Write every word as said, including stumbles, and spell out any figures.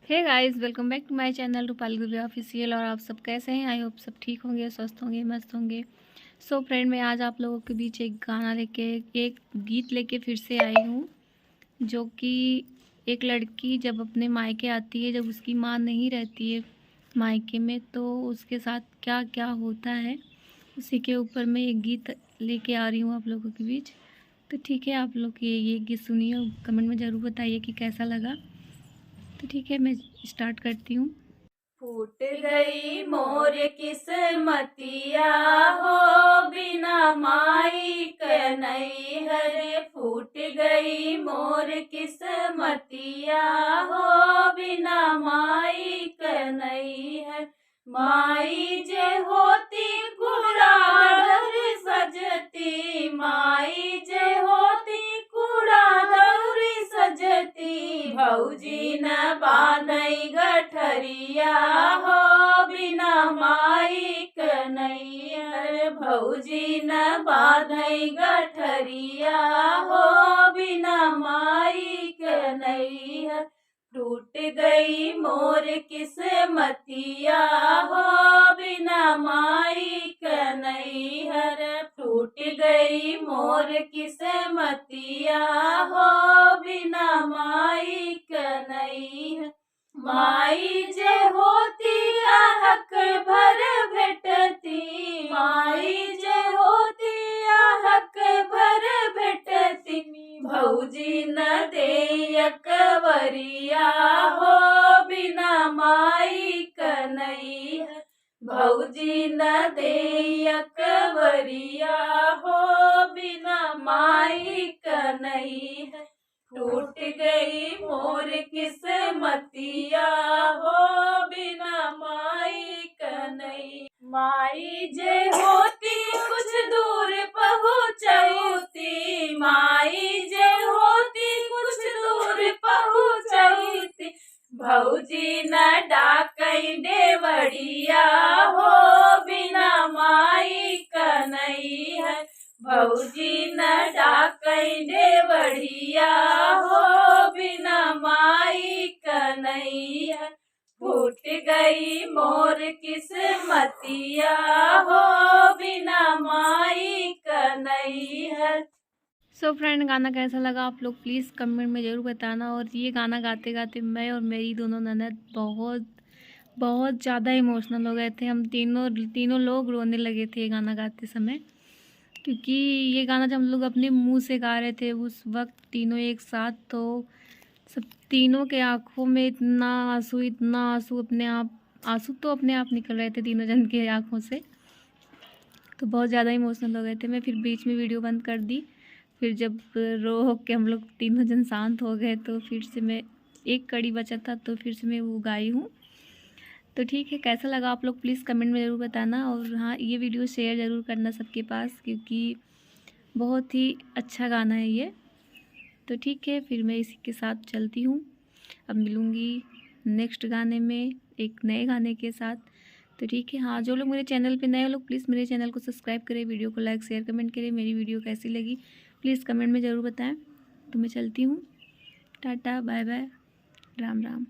Hey guys, welcome back to my channel Rupali Dubey official. और आप सब कैसे हैं? आई होप सब ठीक होंगे, स्वस्थ होंगे, मस्त होंगे। सो फ्रेंड, मैं आज आप लोगों के बीच एक गाना लेके, एक गीत लेके फिर से आई हूँ, जो कि एक लड़की जब अपने मायके आती है, जब उसकी माँ नहीं रहती है मायके में, तो उसके साथ क्या क्या होता है, उसी के ऊपर मैं एक गीत लेके आ रही हूँ आप लोगों के बीच। तो ठीक है, आप लोग ये ये गीत सुनिए और कमेंट में ज़रूर बताइए कि कैसा लगा। तो ठीक है, मैं स्टार्ट करती हूँ। फूट गई मोर किस्मतिया हो, बिना माई के नैहर। फूट गई मोर किस्मतिया हो, बिना माई के नैहर। माई जे होती कुड़ा दौरी सजती, माई जे होती कुड़ा दौरी सजती। भौजी न बान्है गठरिया हो, बिना माई के नैहर। भौजी न बान्है गठरिया हो, बिना माई के नैहर। टूट गई मोर किस्मतिया हो, बिना माई के नैहर। टूट गई मोर किस्मतिया हो, बिना माई के नैहर। माई जे होती अहक भर भेटती, माई जे होती अहक भर भेटती। भौजी न दे अकबरिया हो, बिना माई के नैहर। भौजी न दे अकबरिया हो, बिना माई के नैहर। टूट गई मोर किस्मतिया हो, बिना माई के नैहर। माई जे होती कुछ दूर पहुँचती, माई जे होती कुछ दूर पहुँचती। भौजी न डाकै डेवड़िया हो, बिना माई के नैहर। भौजी न डाकै डेवड़िया हो, बिना माई के नैहर। फूट गई मोर किस्मतिया हो, बिना माई के नैहर। सो फ्रेंड, गाना कैसा लगा आप लोग प्लीज़ कमेंट में ज़रूर बताना। और ये गाना गाते गाते मैं और मेरी दोनों ननद बहुत, बहुत ज़्यादा इमोशनल हो गए थे। हम तीनों, तीनों लोग रोने लगे थे ये गाना गाते समय, क्योंकि ये गाना जब हम लोग अपने मुंह से गा रहे थे उस वक्त तीनों एक साथ, तो सब तीनों के आँखों में इतना आंसू, इतना आंसू, अपने आप आंसू तो अपने आप निकल रहे थे तीनों जन के आँखों से। तो बहुत ज़्यादा इमोशनल हो गए थे। मैं फिर बीच में वीडियो बंद कर दी। फिर जब रो हो के हम लोग तीनों जन शांत हो गए, तो फिर से मैं, एक कड़ी बचा था, तो फिर से मैं वो गाई हूँ। तो ठीक है, कैसा लगा आप लोग प्लीज़ कमेंट में ज़रूर बताना। और हाँ, ये वीडियो शेयर ज़रूर करना सबके पास, क्योंकि बहुत ही अच्छा गाना है ये। तो ठीक है, फिर मैं इसी के साथ चलती हूँ। अब मिलूँगी नेक्स्ट गाने में एक नए गाने के साथ। तो ठीक है, हाँ, जो लोग मेरे चैनल पे नए हो लोग, प्लीज़ मेरे चैनल को सब्सक्राइब करें, वीडियो को लाइक, शेयर, कमेंट करें। मेरी वीडियो कैसी लगी प्लीज़ कमेंट में ज़रूर बताएं। तो मैं चलती हूँ, टाटा, बाय बाय, राम राम।